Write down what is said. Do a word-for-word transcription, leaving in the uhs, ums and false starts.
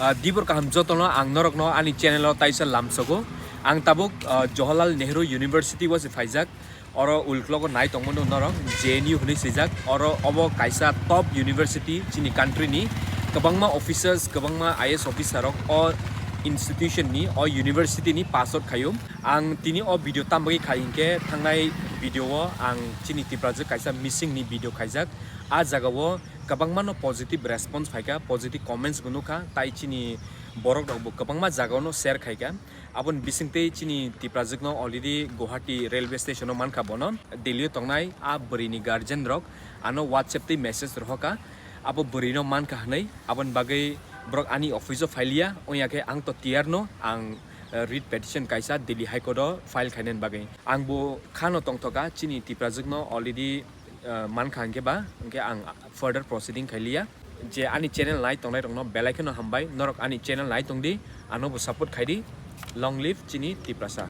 Ah, dibor kaham jotono ang norokno ani channel o taisa lamsogo. Ang tabuk, ah, Jawaharlal Nehru University o se phaijak. Oro ulklogo nai tongmano norok J N U hwnwi swijak. Oro obo kaisa top university chini country ni. Kwbangma officers, kwbangma I A S officer rok o institution ni, o university ni pass out khaio. Ang tini o video tambagwi khai hinkhe thangnai video o ang chini Tiprajwk kaisa missing ni video khaijak. A jaga o kwbangma no positive response phaikha, positive comments bo nukha, tai chini borok rok bo kwbangma jaga o no share khaikha. Aboni bisingtwi chini Tiprajwk no already Guwahati railway station o mankha bono. Delhi o tongnai a bwrwi ni guardian rok ano WhatsApp twi message rohorkha. Abo bwrwi no mankha hwnwi, aboni bagwi borok ani office o phailiya, oya khe ang to tiyar no, ang, eh, writ petition kaisa Delhi High Court o file khainani bagwi. Ang bo khano tongthoka, chini Tiprajwk no already, eh, mankha hinkhe ba, hinkhe ang further proceeding khailiya. Je ani channel nai tongnai rokno belai kheno hambai, norok ani channel nai tongdi, ano bo support khaidi. Long live chini Tiprasa.